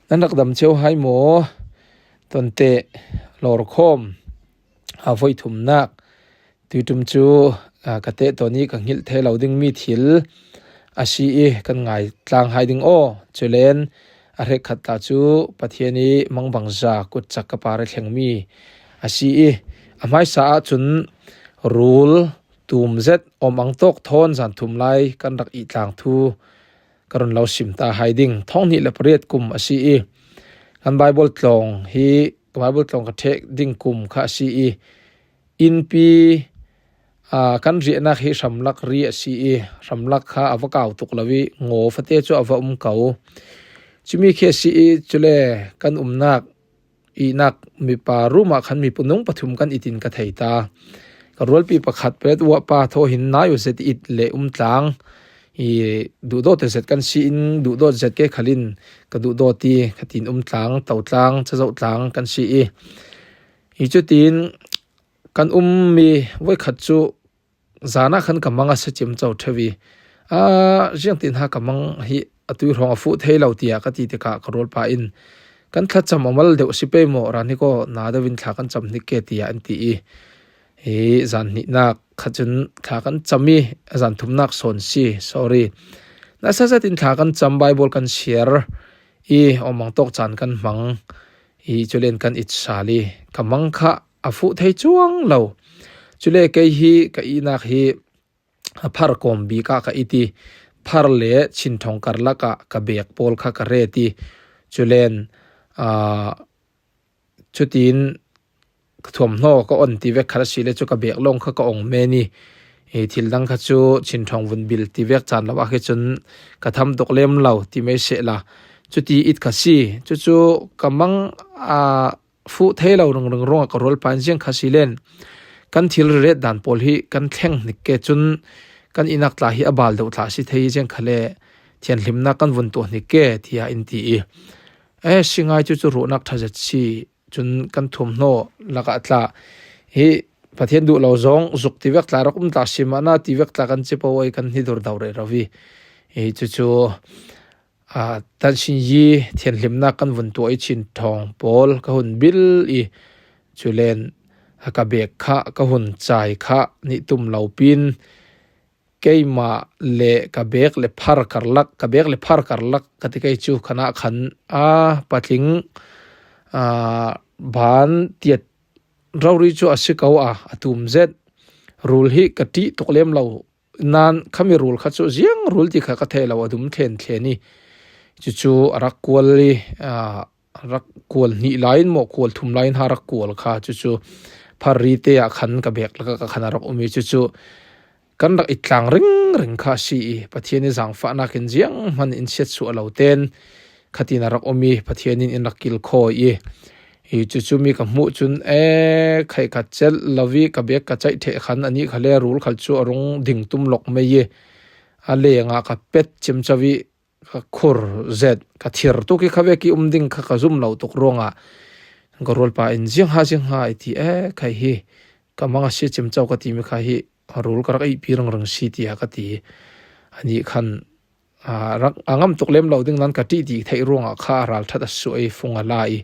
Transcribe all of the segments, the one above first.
Nan rak dam cio hai maw? Tonte lawrkhawm a voithumnak tuitum cu ka teh tawn i ka hngilh thai lo dingmi thil a si i kan ngai tlang hai ding aw. Culen a hrekkhat ta cu Pathian i mangbangza kutcak ka par i thlengmi a si i a hmaisa ahcun rul tum zet awm ang tawk thawn zan thum lai kan rak i tlang thu ka run lo sim ta hai ding. 2008 kum a si i kan Bible tlawng hi Bible tlawng ka ṭhek ding kum kha a si i innpi kan riahnak hi hramlak ri a si i hramlak kha a va kau tuk lo i ngaw fate cu a va um ko. Cumi khi a si i cule kan umnak ihnak mipa room ah khan mi nung pathum kan itin ka thei ta. Ka rualpi pakhat pet uah pa thaw hin nai u zet it le um tlang i duhdawt te zet kan si in duhdawt zet ke khalin ka duhdawt ti khatin um tlang to tlang chazo tlang kan si i hi cutin kan ummi voikhat cu zan ah khan ka mang a si cim cho ṭheo i riang tin ha ka mang hi atu hrawng a fuh thei lo tiah ka ti tikah ka rawl pah in kan thlacam amal deuh si pe maw ran hi ko na deuh in thla kan cam hnik ke tiah an ti i hi zan hnihnak kha cun thla kan cam i zan thumnak sawn si, sorry, na sazat in thla kan cam, Bible kan share i omang tok caan kan hmang i culen kan it sal i ka mang kha a fuh thei chuang lo. Cule kei hi ka ihnak hi a phar kawm bik ah ka it i phar le chinthong karlak ah ka bek pawl kha ka ret i culen cutin ka thuamhnaw ka on ti vek kha a si le cu ka bek lawng kha ka ong men i hi thil dang kha cu chinthong vun bil ti vek caan lo ah khi cun ka tham tuk lem lo ti mei seh la. Cuti it kha si. Cucu ka mang a fuh thei lo ring ruangah ka rawl pan ziang kha si len kan thil ret dan pawl hi kan thleng hnik ke cun kan inak tla hi a bal deuh thla si thei ziang khale thianhlimnak kan vun tuah hnik ke tiah in ti i e singai chu chu ruhnak thazet si cun kan thumhnaw laka tla hi Pathian duh lo zong zuk ti vek tla rak um tla sima na ti vek tla kan chi pawai kan hi dur dau re ravi hi chu chu Tanhsinyi thianhlimnak kan vun tuah i Chinthawng pawl ka hun bil i culen ka bek kha ka hun cai kha nih tum lo pin keimah le ka bek le phar karlak ka bek le phar karlak ka ti kei cu khana khan a patling ban tiat rori cu a si ko a atum zet rul hi ka ṭih tuk lem lo. Nain khami rul kha cu ziang rul ti kha ka thei lo, a dum thlen thlen i cucu a rak kual i a rak kual hnih lai in maw kual thum lai in ha rak kual kha cucu pharri te ah khan ka bek lakah ka khan a rak um i cucu kan rak i tlang ringring kha a si i Pathian i zaangfahnak in ziang hmanh in chiatsuah lo ten khatin a rak um i Pathian in in rak kil khawi i Hi cucu mi ka hmuh cun ee khai ka celh lo i ka bek ka ceih theh khan anih kha le rul khal cu a rung ding tum lok mei i a leng ah ka pet cimco i ka khur zet ka thir tuk i kha vek i um ding kha ka zum lo tuk ruangah ka rual pa in ziang ha ziang ha i ti ee khai hi ka mang a si cimco ka ti mi kha hi rul ka rak ei pi reng si tiah ka ti. Anih khan rak a ngam tuk lem lo ding nan ka ṭih ti theih ruangah kha a ralṭhat a suah i fung a la i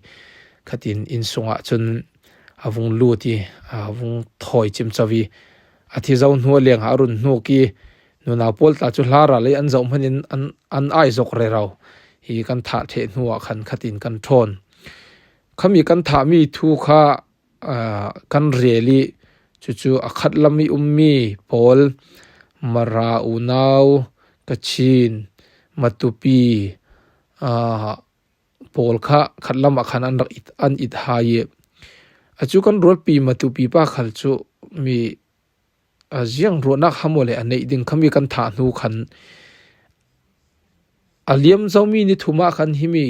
khatin inn sungah cun a vung lut i a vung thawi cimco i a thi zo hnu a leng ah a run hnuk i nunau pawl tla cu hla ral i an zoh hmanh in an ai zok rero hi kan thah theh hnu ah khan khatin kan ṭhawn. Khami kan thahmi thu kha kan rel i cucu a khat lam i ummi pawl Mara unau, Kachin, Matupi pawl kha khat lam ah khan an rak an it hai i acu kan rualpi Matupi pa khal cu mi ziang ruahnak hamaw le a neih ding khami kan thah hnu khan a liam zomi ni thum ah khan himi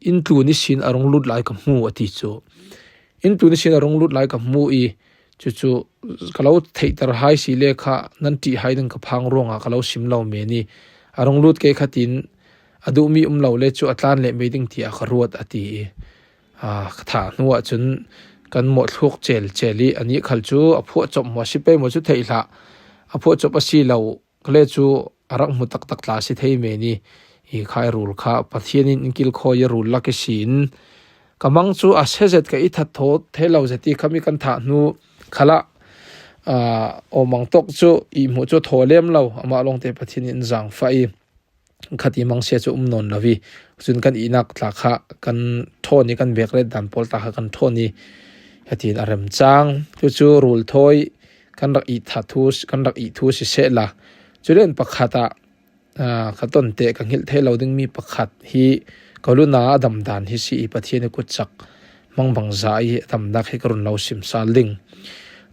inn tlu ni sin a rung lut lai ka hmu a ti cu. Inn tlu ni sin a rung lut lai ka hmu i cucu ka lo theihter hai si le kha nan ṭih hai ding ka phang ruangah ka lo sim lo men i a rung lut ke khatin a duhmi um lo le cu a tlan le mei ding tiah ka ruat a ti i ka thah hnu ah cun kan mawhthluk cel cel i anih khal cu a phuahcop maw si pei maw cu theih hlah. A phuahcop a si lo le cu a rak hmu taktak tla si thei men i. I khai rul kha Pathian in in kil khawi i rul lak i siin ka mang chu a se zet ka i that tho thei lo zet i khami kan thah hnu khala awm ang tawk chu i hmuh chu thaw lem lo amah lawng te Pathian in zang fa i khati mang sia chu um nawn lo i cun kan ihnak tla kha kan thawn i kan bek let dan pawl tla kha kan thawn i hetin a rem cang. Cucu rul thawi kan rak i tha thu kan rak i thu siseh la culen pakhat ah Ka ton teh ka hngilh thei lo dingmi pakhat hi ka luna a dam dan hi si i Pathian i kutcak mangbang za i a damnak hi ka run lo simsal ding.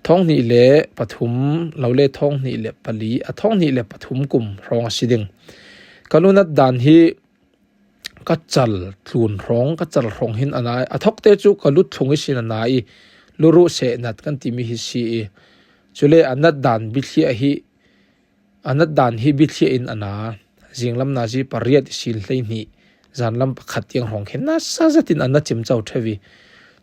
2003 lo le 2004 a 2003 kum hrawng a si ding. Ka lunat dan hi ka cal tlun hrawng ka cal hrawng hin a nai. A thok te cu ka lut thlung i sin a nai i luruh seh nat kan timi hi si i cule a nat dan bithliah hi A nat dan hi biathliah in a na. Zinglam nazi pariat i sil 12, zanlam pakhat tiang hrawng khin nasa zet in a na cimco ṭheo i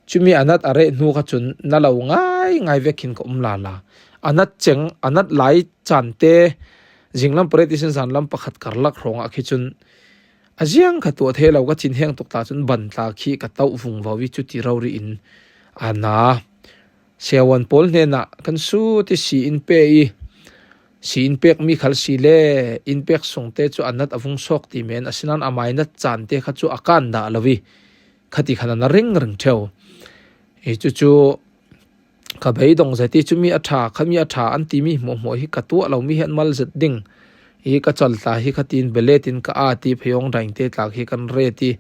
cumi a nat a reh hnu kha cun na lo ngaingai vek khin ka um lala. A nat ceng, a nat lai caan te zinglam pariat i sin zanlam pakhat karlak hrawng ah khi cun a ziang kha tuah thei lo ka thin heng tuk ta cun ban tla khi ka toh vungvo i cuti rori in a na. Siawan pawl hnenah kan sut i sii-inn pe i sii-inn pekmi khal si le inn pek sung te cu a nat a vung sawk ti men. Asinain a mai nat caan te kha cu a kaan dah lo i khati khan a na ringring ṭheo. Hi cucu ka beidong zet i cumi a ṭha khami a ṭha an timi hmuhhmuh hi ka tuah lomi hi an mal zet ding. Hi ka caltla hi khatin belet in ka at i phayong daing te tlak hi kan ret i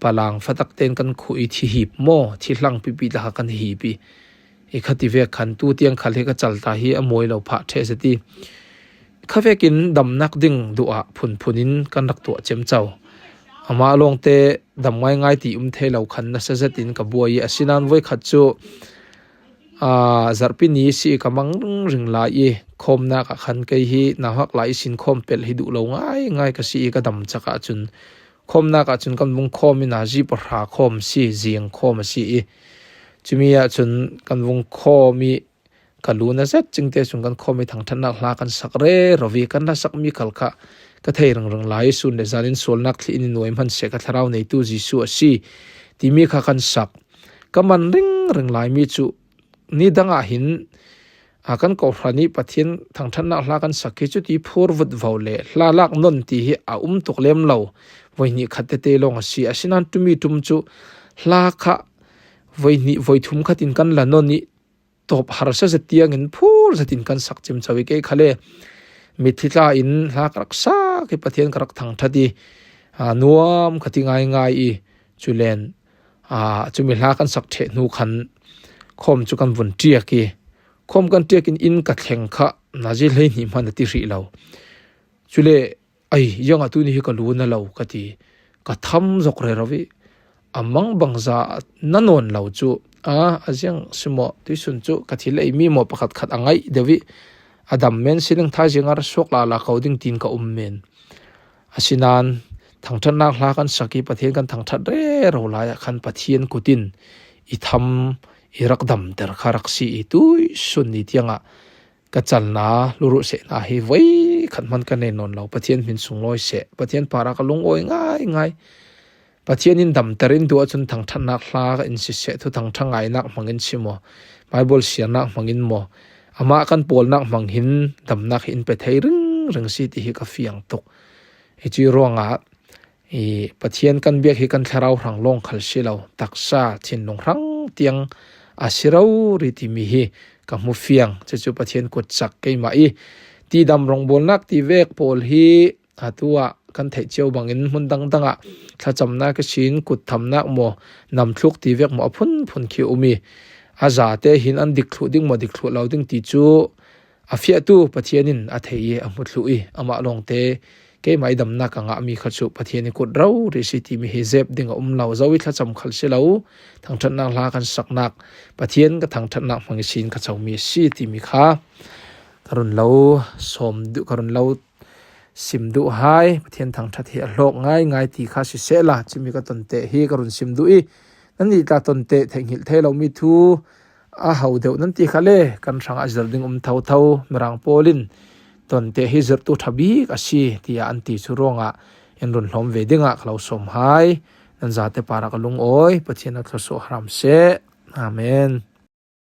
Palang fatak tein kan khuh i thi hip maw thi hlang pipi tla kha kan hip i i khati vek khan tu tiang khal hi ka cal ta hi a mawi lo phah ṭheh zati. Kha vek in damnak ding duh ah phunphun in kan rak tuah cemco. Amah lawngte dam ngaingai ti um thei lo khan nasa zet in ka buai i asinain voikhat cu Zarhpi ni si ka mang ring lai i khawmnak ah khan kei hi nauhak lai i sin khawm pelh hi duh lo ngaingai ka si i ka dam cak ahcun khawmnak ahcun kan vung khawm i nazi pahra khawm si zing khawm a si i cumi ahcun kan vung khawm i ka lu na zet cingte chung kan khawm i thangṭhatnak hla kan sak re rovi kan hla sakmi khal kha ka thei ringring lai i sun le zan in sualnak thli in i nuai hmanhseh ka thlarau neitu Jesuh a si timi kha kan sak. Ka man ringring laimi cu ni dang ah hin kan kawhhran i Pathian thangṭhatnak hla kan sak hi cuti phur vutvo le hla lak non ti hi a um tuk lem lo. Voihnih khat tete lawng a si. Asinain tumi tum cu hla kha voihnih voithum khat in kan la non i tawp harsa zet tiangin phur zetin kan sak cimco i kei khale mitthli tla in hla ka rak sak i Pathian ka rak thangṭhat i nuam ka ti ngaingai i culen cumi hla kan sak ṭheh hnu khan khom cu kan vun ṭiak i khom kan ṭiak in inn ka thleng kha nazi 12 hmanh a ti rih lo. Cule Ai, iang atu ni hi ka lu na lo ka ti. Ka tham zok re rovi. A mang bang za na nawn lo chu. A aziang simo tuisun chu ka thil ei mi mo pakhat khat a ngai devi. A dam men sining tha zingar suak la la ko ding tin ka um men. Asinan thangthatnak hla kan saki Pathian kan thangthat re ro lai ah khan Pathian kutin i tham i rak dam ter kha rak si i tui sun ni tiangah Ka cal na luruh seh hna hi voi khat hmanh ka nei nawn lo. Pathian min sunglawi seh. Pathian par ah ka lungawi ngaingai. Pathian in damter in duh ahcun thangṭhatnak hla in siseh, thu thangṭha ngainak hmang in si maw, Bible siarnak hmang in maw, amah kan pawlnak hmang hin damnak hi in pe thei ringring si ti hi ka fiang tuk. Hi cu ruangah I Pathian kan biak hi kan thlarau hrang lawng khal si lo, taksa thinlung hrang tiang a si rori timi hi ka hmu fiang. Cucu Pathian kut cak keimah i tidam rawngbawlnak ti vek pawl hi atu ah kan theih cio bangin hmun dangdang ah thlacamnak sin kut thamnak maw namthluk ti vek maw a phunphun khi um i a za te hin an dik thlu ding maw dik thlu lo ding ti cu A fiahtu Pathian in a thei i a hmuthlu i amah lawngte keimah i damnak a ngahmi kha cu Pathian i kut ro rih si timi hi zep ding a um lo. Zo i thlacam khal si lo. Thangṭhatnak hla kan saknak Pathian ka thangṭhatnak hmang i sin ka comi a si timi kha ka run lo sawm duh ka run lo sim duh hai. Pathian thangṭhat hi a hlawk ngaingai ti kha siseh la cimi ka ton te hi ka run sim duh i nannih tla ton te theihnghilh thei lomi thu A ho deuh nan ti kha le kan hrang ah zir ding um thotho. Mirang pawl in Tonte hi zirhtu tha bik a si tiah an ti. Cu ruangah in run hlawm ve dingah ka lo sawm hai. Nan zate par ah ka lungawi. Pathian a thluasuah hram seh. Amen.